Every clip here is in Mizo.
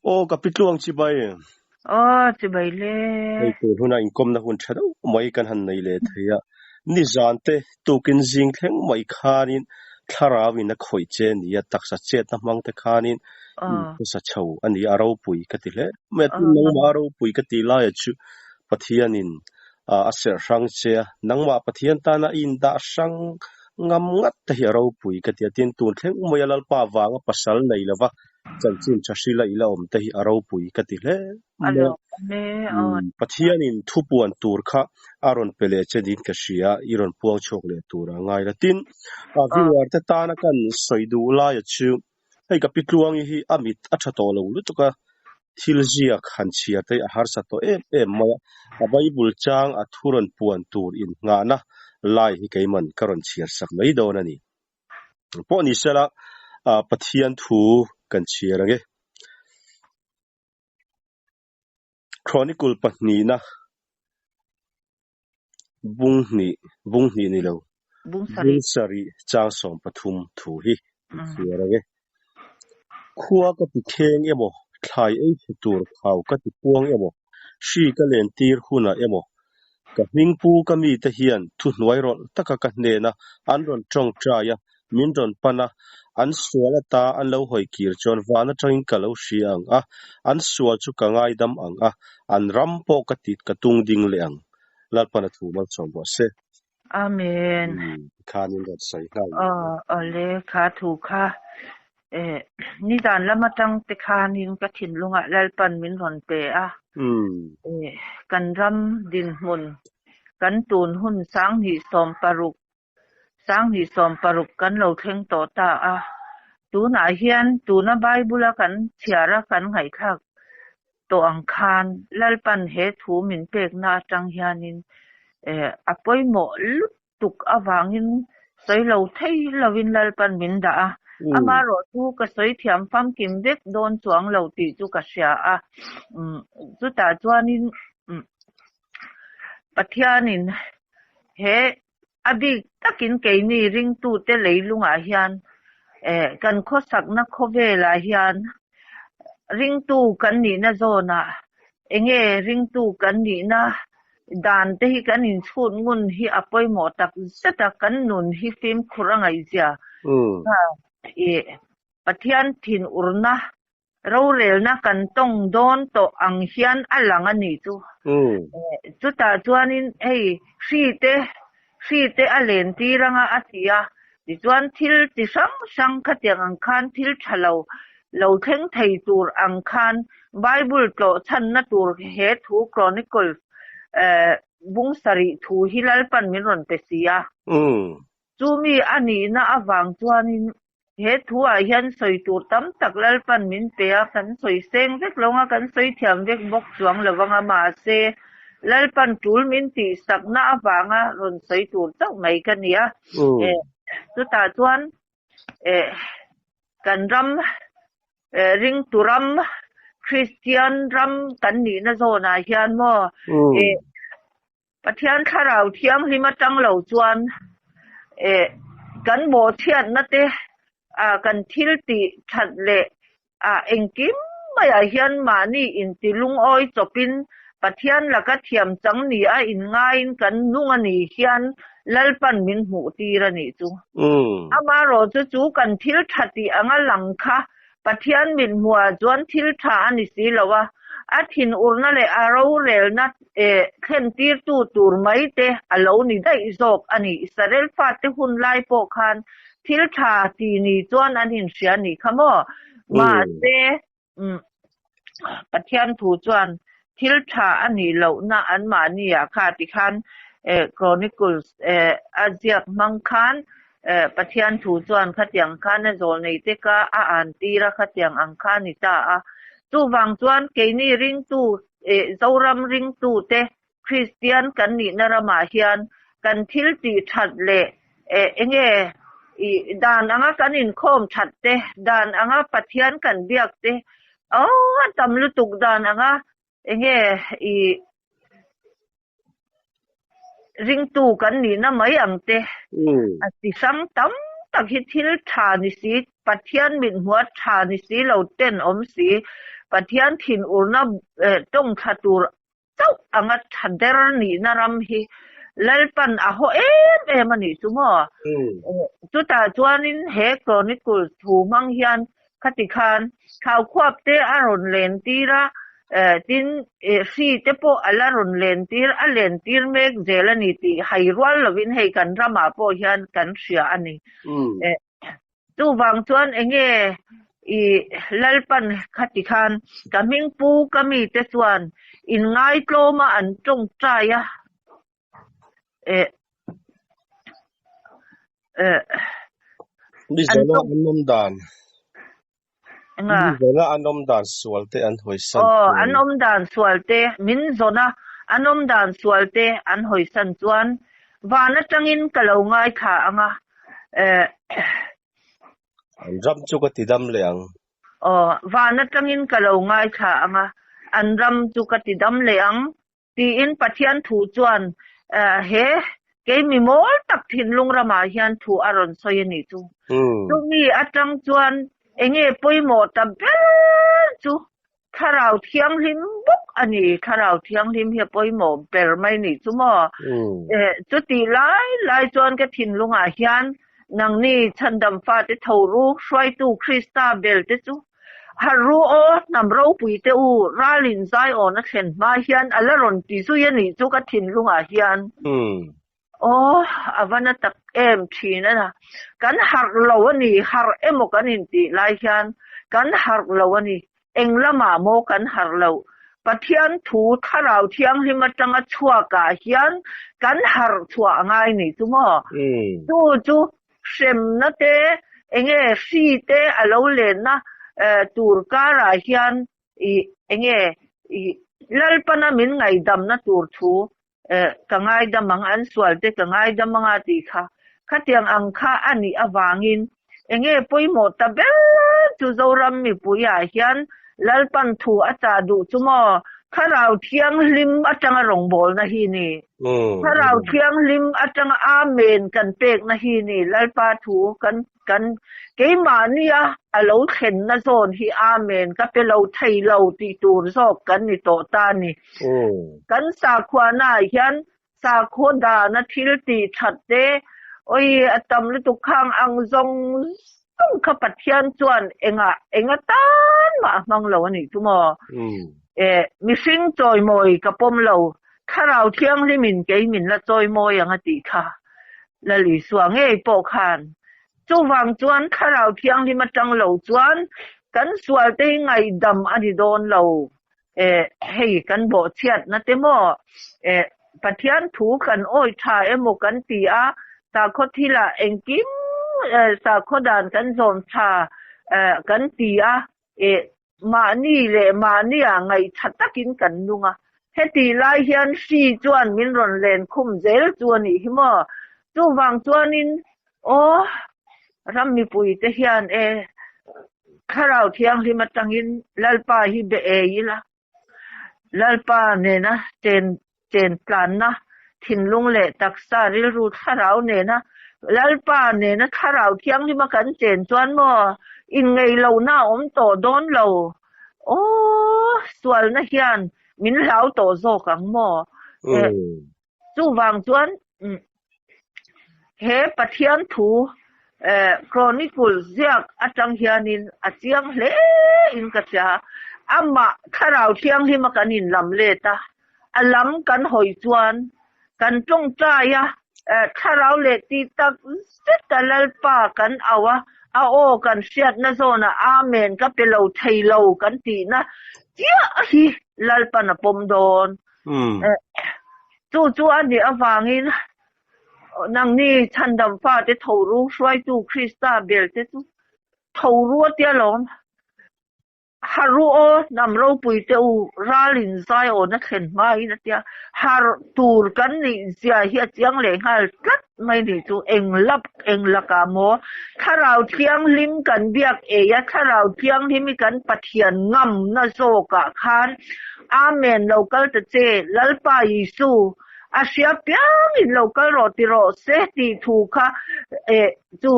Aw ka pi tluang chibai. Aw chibai le. Hei tun huna inkawmna hun tha deuh mai kan han nei leh thei a, nizan te tukin zing thleng mai khanin thlarau in a khawih che a ni a, taksa chetna hmang te khanin inkhawsa chho a ni a, a ropui ka ti hle mai a, tin nangmah a ropui ka tih laia chu Pathianin a serh hrang che a, nangmah Pathian tana i indah hrang ngam ngat te hi a ropui ka ti a, tin tun thleng maia Lalpa vanga pasal nei lova chanchin tha hrila i la awm te hi a ropui ka ti hle mai a. Pathianin thupuan tur kha a rawn pe leh che niin ka hria, i rawn puang chhuak leh tur a ngai la. Tin, viewer te tana kan sawi duh laia chu hei ka pi Tluangi hi a mit a tha tawh lo lutuk a, thil ziak han chhiar te hi a harsa tawh em em mai a, a Bible chang a thu rawn puan tur innghahna lai hi keiman ka rawn chhiar sak mai dawn a ni. Pawh ni sela Pathian thu kan chhiar ang e. Chronicle pahnihna bung hnih, bung hnih ni lo, Bung bung sarih chang 13 thu hi kan chhiar ang e. Khua ka ti kheng emaw, thlai ei chhe tur khau ka ti puang emaw, hri ka len tir hunah emaw, ka hmingpu ka mite hian thuhnuai rawlh taka ka hnena an rawn tawngtai a, min rawn pan a, an sual ata an lo hawi kir chuan van atangin ka lo hria ang a, an sual chu ka ngaidam ang a, an ram pawh ka tit ka tung ding leh ang. Lalpan a thu malsawm rawh se. Amen. Khanin rawn sawi nghal mai. Aw, awle, kha thu kha eh nizan lam atang te khanin ka thinlungah Lalpan min rawn pe a. Eh, kan ram dinhmun, kan tun hun 2016 2016 kan lo thleng tawh ta a. Tunah hian tuna Bible-a kan chhiar a kan ngaihthlak tawh ang khan Lalpan he thu min pekna atang hianin a pawimawh lutuk avangin sawi lo thei lovin Lalpan min dah a. Amaherawhchu ka sawi thiam famkim vek dawn chuang lo tih chu ka hria a. Chutah chuanin Pathianin he A bik takin keini ringtute leilungah hian eh kan khawsakna khawvelah hian ringtu kan nihna zawnah enge ringtu kan nihna dan te hi kan inchhut ngun hi a pawimawh tak zet a, kan nun hi fimkhur a ngaihzia kha ih Pathian thinurna Rorelna kan tawng dawn tawh ang hian a lang a nih chu. Chutah chuanin hei hri te, hri te a len tir anga a ti a, tichuan thil chi hrang hrang khatiang ang khan thil tha lo lo thleng thei tur ang khan Bible tlawh chhanna tur he thu Chronicles bung sarih thu hi Lalpan min rawn pe si a. Chumi a nihna avang chuanin He thuah hian sawi tur tam tak Lalpan min pe a, kan sawi seng vek lo anga kan sawi thiam vek bawk chuang lo anga mahse Lalpan tul min tih sakna avanga rawn sawi tur chauh mai ka ni a. Eh chutah chuan eh kan ram eh ringtu ram Kristian ram kan nihna zawnah hian maw eh Pathian thlarau thianghlim atang lo chuan eh kan bawhchhiatna te ah kan thil tih that leh ah engkim maiah hian mahni inti lungawi chawpin Pathian laka thiam chang ni a inngaiin kan nung a nih hian Lalpan min hmuh tir a nih chu. Amaherawh chu chu kan thil tha tih anga lang kha Pathian mithmuhah chuan thil tha a ni si lo a, a thinurna leh a rorelna thlentirtu tur mai te a lo ni daih zawk a ni. Israel fate hun lai pawh khan thil tha ti ni chuan an inhria a nih kha maw? Mahse, Pathian thu chuan thil tha a nih lohna anmahniah kha tikhan Chronicles a ziak hmang khan Pathian thu chuan khatiang khan a zawl nei te ka a an tir a, khatiang ang kha a ni ta a. Chuvang chuan keini ringtu Zoram ringtu te Kristian kan nihna ramah hian kan thil tih that leh enge dan anga kan inkhawm that te, dan anga Pathian kan biak te, aw a tam lutuk dan anga enge i ringtu kan nihna mai ang te a ti hrang tam tak hi thil tha ni si, Pathian mithmuh a tha ni si lo ten awm si. Pathian thinurna tawng thla tur chauh anga tha der nihna ram hi Lalpan a haw em em a nih chu maw? Chutah chuanin he Chronicles thu hmang hian khati khan thlaukhuap te a rawn len tir a, tin hri te pawh a la rawn len tir, a len tir mek zel a ni tih hai rual lovin hei kan ramah pawh hian kan hria a ni. Chuvang chuan enge i Lalpan khati khan ka hming pu ka mite chuan in ngaitlawma an tawngtai a eh eh an tawng an awm dan Enga? Min zawna an awm dan sual te an hawisan Aw, an awm dan sual te, min zawna an awm dan sual te an hawisan chuan van atangin ka lo ngaithla ang a, eh. An ram chu ka ti dam leh ang. Aw, van atangin ka lo ngaithla ang a, an ram chu ka ti dam leh ang. Tiin Pathian thu chuan he kei mi mawl tak thinlung ramah hian thu a rawn sawi a nih chu. Chumi atang chuan enge pawimawh ta ber chu Thlarau Thianghlim bawk a ni. Thlarau Thianghlim hi a pawimawh ber mai nih chu maw? Chutih lai lai chuan ka thinlungah hian nangni chhandam fate tho ru hruaitu Krista bel te chu Harh ru aw, hnam ropui te u, ralin zai awn a thlen hma hian a la rawn ti zui a nih chu ka thinlungah hian. Aw, a va na tak em thin a na. Kan harh lo a ni, harh emaw kan intih lai hian kan harh lo a ni. Eng lamah maw kan harh loh? Pathian thu Thlarau Thianghlim atanga chhuakah hian kan harh chhuah a ngai nih chu maw? Chu chu Hremna te, enge hri te a lo lenna tur karah hian i enge i Lalpana min ngaihdamna tur thu ka ngaidam ang, an sual te ka ngaidam anga tih kha khatiang ang kha a nih avangin enge pawimawh ta ber chu Zoram mipuiah hian Lalpan thu a chah duh chu maw Thlarau Thianghlim atanga rawngbawlna hi ni. Thlarau Thianghlim atanga Amen kan pekna hi ni Lalpa thu kan kan keimahnia a lo thlenna zawn hi Amen ka pe lo thei lo tih tur zawk kan ni tawh ta ni. Kan sakhuanaah hian sakhaw dana thil tih that te awi a tam lutuk khang ang zawng zawng kha Pathian chuan engah enga tan mah a hmang lo a nih chu maw? Eh mihring chawimawi ka pawm lo Thlarau Thianghlimin kei min la chawimawi ang a tih kha Lal Isua ngei pawh khan chuvang chuan Thlarau Thianghlim atang lo chuan kan sual te hi ngaihdam a ni dawn lo. Eh hei kan bawhchhiatna te maw eh Pathian thu kan awi tha emaw kan ti a sakhaw thilah engkim eh sakhaw dan kan zawm tha eh kan ti a eh Mahni leh mahnia ngaihṭha takin kan nung a, hetih lai hian hri chuan min rawn len khum zel chu a nih hi maw? Chuvang chuanin aw, ram mipuite hian e, Thlarau Thianghlim atangin Lalpa hi be ei ila, Lalpa nena chen chen tlanna thinlung leh taksa rilru thlarau nena Lalpa nena Thlarau Thianghlima kan chen chuan maw inngeihlohna a awm tawh dawn lo. Aw, sualna hian min hlau tawh zawk ang maw? Chuvang chuan he Pathian thu Chronicles ziak atang hianin a chiang hle in ka hria. Amah Thlarau Thianghlima kan inlam let a, a lam kan hawi chuan kan tawngtai a, Thlarau leh tih tak zet a Lalpa kan au a, a aw kan hriatna zawnah Amen ka pe lo thei lo kan tihna chiah hi Lalpan a pawm dawn. Chu chu a nih avangin nangni chhandam fate tho ru hruaitu Krista belte chu tho ru a tia lawm. Harh ru aw hnam ropui te u ralin zai awna thlen hmain a tia harh tur kan nih zia hi a chiang leh nghal tlat mai nih chu eng lap eng lakah maw Thlarau Thianghlim kan biak ei a Thlarau Thianghlim hi kan Pathian ngamna zawkah khan Amen lo kal ta che Lalpa Isu a hria piangin lo kal rawh ti rawh se tih thu kha eh chu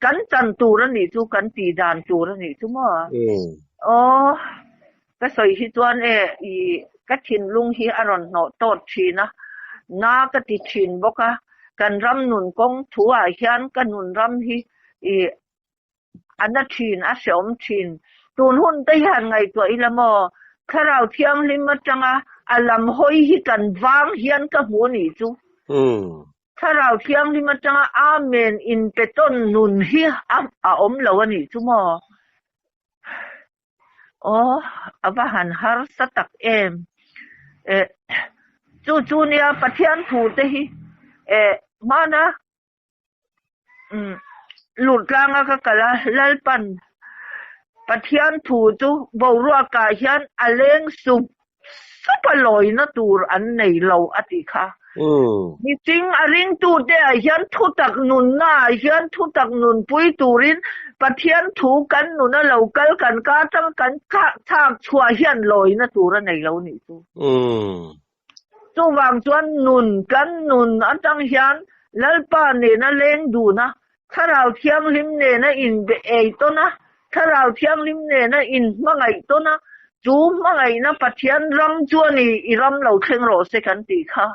kan chan tur a nih chu kan tih dan tur a nih chu maw. Aw. Ka sawi hi chuan e i ka thinlung hi a rawn hnawh tawt thin a, na ka ti thin bawk a, kan ram nun kawng thu ah hian ka nun ram hi i a na thin, a hreawm thin. Tun hun te hi han ngaihtuah ila maw, Thlarau Thianghlim atanga a lam hawi hi kan vang hian ka hmu anih chu. Thlarau Thianghlim atanga Amen inpe tawn nun hi a awm lo anih chu maw. Aw, a va han harsa tak em. Eh, chu chu nia Pathian thu te hi eh hmana umm lurtlanga ka kal a, Lalpan Pathian thu chu boruakah hian a leng sup sup a lawina tur an nei lo a tih kha. Mihring a ringtute ah hian thutak nunna ah hian thutak nunpui turin Pathian thu kan nuna lo kal kan ka atang kan thlak chhuah hian lawina tur a nei lo nih chu. Chuvang chuan nun kan nun atang hian Lalpa nena leng dun a, Thlarau Thianghlim nena inbe ei tawn a, Thlarau Thianghlim nena inhmangaih tawn a, chu hmangaihna Pathian ram chu a ni, i ram lo thleng rawh se kan tih kha.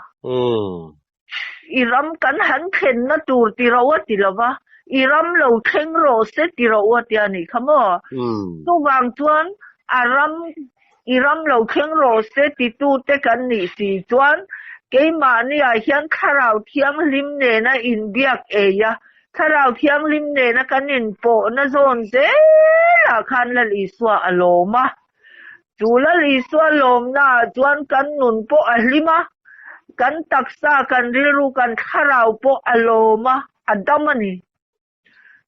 I ram kan han thlenna tur ti ro a ti lo va, i ram lo thleng rawh se ti ro a tia nih kha maw? Chuvang chuan a ram I ram lo thleng rawh se titute kan nih si chuan keimahniah hian Thlarau Thianghlim nena inbiak ei a, Thlarau Thianghlim nena kan inpawhna zawn zelah khan Lal Isua a lawm a. Chu Lal Isua lawmnaah chuan kan nun pawh a hlim a, kan taksa, kan rilru, kan thlarau pawh a lawm a, a dam a ni.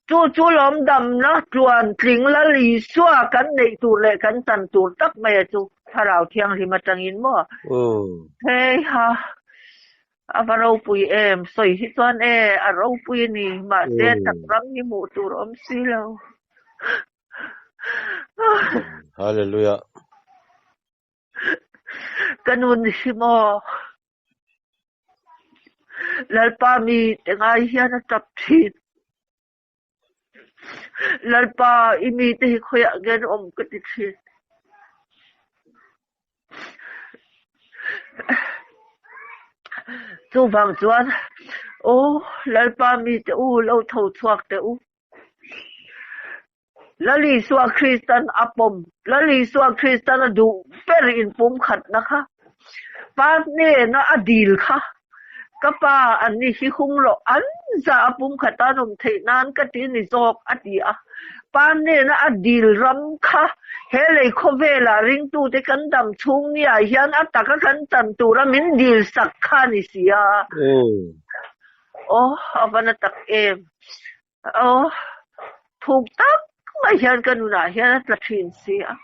Chu chu lawm damna tluan tling Lal Isua kan neih tur leh kan chan tur tak mai a chu Thlarau Thianghlim atangin maw? Hei ha, a va ropui em, sawi hi chuan e, a ropui a ni, mahse tak ram hi hmuh tur awm si lo. Hallelujah. Ka nun hi maw? Lalpa mi te ngai hian a tap thin. Lalpa i mi te hi khawiah nge an awm ka ti thin. Chuvang chuan aw Lalpa mi te u lo tho chhuak teh u. Lal Isua Kristan a pawm, Lal Isua Kristan a duh ber inpumkhatna kha, Pa hnena a dil kha, Ka Pa, an ni hi hung loh an za a pumkhat an awm theih nan ka ti ni zawk, a ti a. Pa hnena a dil ram kha he lei khawvelah ringtute kan dam chhung niah hian a taka kan chan tura min dil sak kha a ni si a. Aw, a va na tak em! Aw, thuk tak mai hian ka nunah hian a tla thin si a.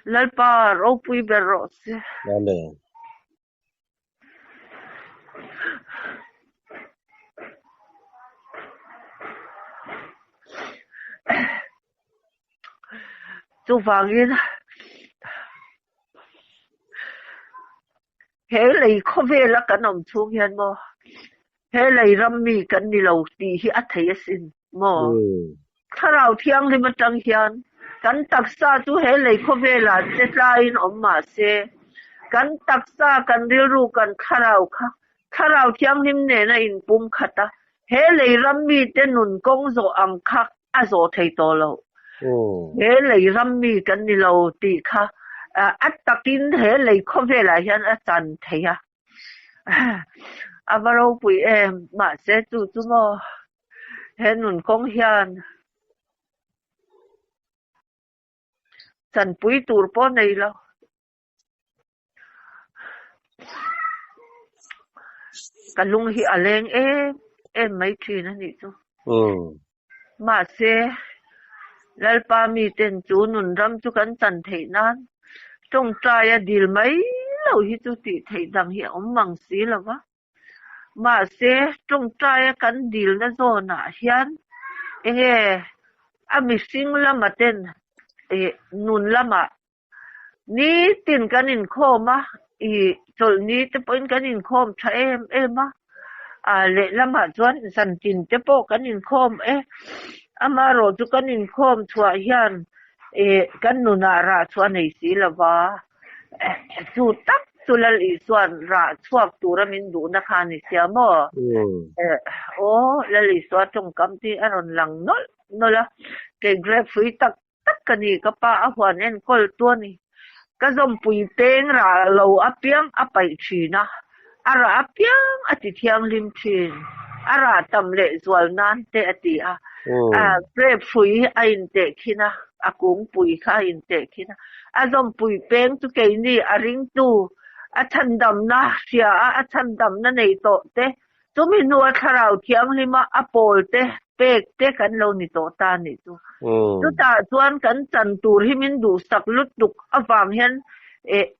Lalpa ropui ber rawh se. Amen. Chuvangin He lei khawvela kan awm chhung hian maw, he lei ram mi kan ni lo tih hi a thei asin maw? Thlarau Thianghlim atang hian kan taksa chu he lei khawvelah che tlaiin awm mah se, kan taksa, kan rilru, kan thlarau kha Thlarau Thianghlim nena inpum khat a, he lei ram mite nun kawng zawh ang kha a zawh thei tawh lo. He lei ram mi kan ni lo tih kha a takin he lei khawvelah hian a chan thei a. A va ropui em, mahse chu chu maw he nun kawng hian chanpui tur pawh nei lo. Ka lung hi a leng em em mai thin a nih chu. Mahse, Lalpa miten chu nun ram chu kan chan theih nan tawngtaia dil mai lo hi chu tih theih dang hi a awm mang si lo va. Mahse, tawngtaia kan dilna zawnah hian enge a mihring lama ten nun lamah Nitin kan inkhawm a, i chawlhni te pawhin kan inkhawm tha em em a, ah lehlamah chuan zantin te pawh kan inkhawm e. Amaherawhchu kan inkhawm chhuah hian Kan nunah rah chhuah a nei si lo va, chu tak chu Lal Isua'n rah chhuak tura min duhna kha a ni sia maw? Aw, Lal Isua tawngkam te hi a rawn lang nawlh nawlh a, kei grape hrui tak tak ka ni, ka pa a huan enkawl tu a ni. Ka zawmpui peng rah lo apiang a paih thin a, a rah apiang a ti thianghlim thin, a rah tam leh zual nan te a ti a. Grape hrui a inteh khin a, a kungpui kha a inteh khin a, a zawmpui peng chu keini a ringtu, a chhandamna hria a, a chhandamna nei tawh te Chumi hnua Thlarau Thianghlima a pawl te pek te kan lo ni tawh ta a nih chu. Chutah chuan kan chan tur hi min duhsak lutuk avang hian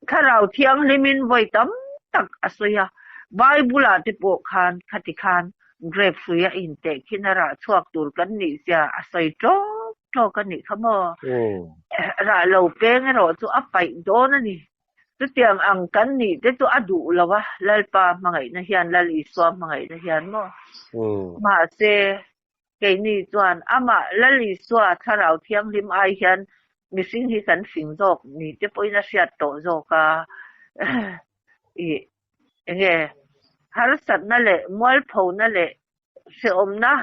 Thlarau Thianghlimin vawi tam tak a sawi a. Bible-ah te pawh khan khati khan grape hrui a inteh khin a rah chhuak tur kan nih zia a sawi ṭawk ṭawk a nih kha maw? Rah lo peng erawh chu a paih dawn a ni. Chutiang ang kan nih te chu a duh lo a, Lalpa hmangaihna hian, Lal Isua hmangaihna hian maw? Mahse, keini chuan amah Lal Isua Thlarau Thianghlim ai hian mihring hi kan fing zawk ni te pawhin a hriat tawh zawk a. Ih, enge harsatna leh mualphona leh hrehawmna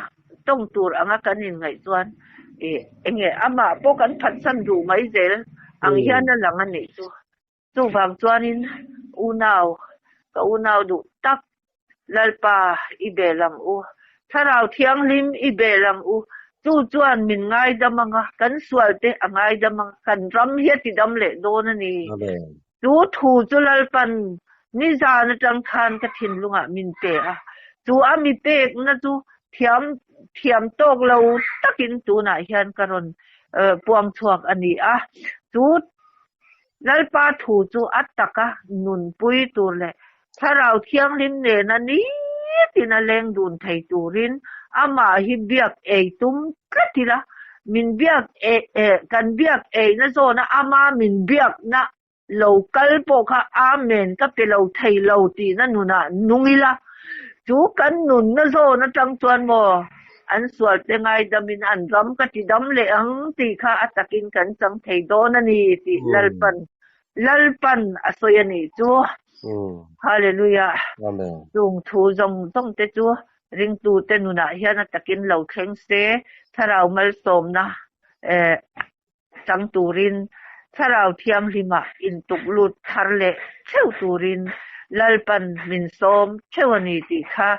tawng tur anga kan inngaih chuan ih enge amah pawh kan phatsan duh mai zel ang hian a lang a nih chu. Chuvang chuanin unau, ka unau duh tak, Lalpa i bel ang u, Thlarau Thianghlim i bel ang u, chu chuan min ngaidam anga, kan sual te a ngaidam anga, kan ram hi a tidam leh dawn a ni. Chu thu chu Lalpan nizan atang khan ka thinlungah min pe a, chu a mi pekna chu thiam thiam tawk lo takin tunah hian ka rawn puang chhuak a ni a. Chu Lalpa thu chu a taka nunpui tur leh Thlarau Thianghlim nena nitin a leng dun thei turin amah hi biak ei tum tlat ila, min biak kan biak eina zawna ama min biakna lo kal pawh kha Amen ka pe lo thei lo tihna nunah nung ila, chu kan nunna zawn atang chuan maw an sualte ngaidamin an ram ka ti dam leh ang tih kha a takin kan chang thei dawn a ni tih Lalpan Lalpan a sawi a nih chu. Hallelujah. Chung thu zawng zawng te chu ringtute nunah hian a takin lo thleng se, Thlarau malsawmna chang turin Thlarau Thianghlimah intuk lut thar leh theuh turin Lalpan min sawm theuh a ni tih kha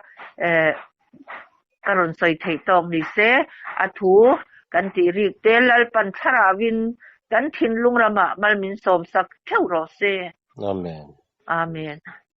ka rawn sawi theih tawk ni se. A thu kan tih rik te Lalpan Thlarauin kan thinlung ramah mal min sawmsak theuh rawh se. Amen. Amen.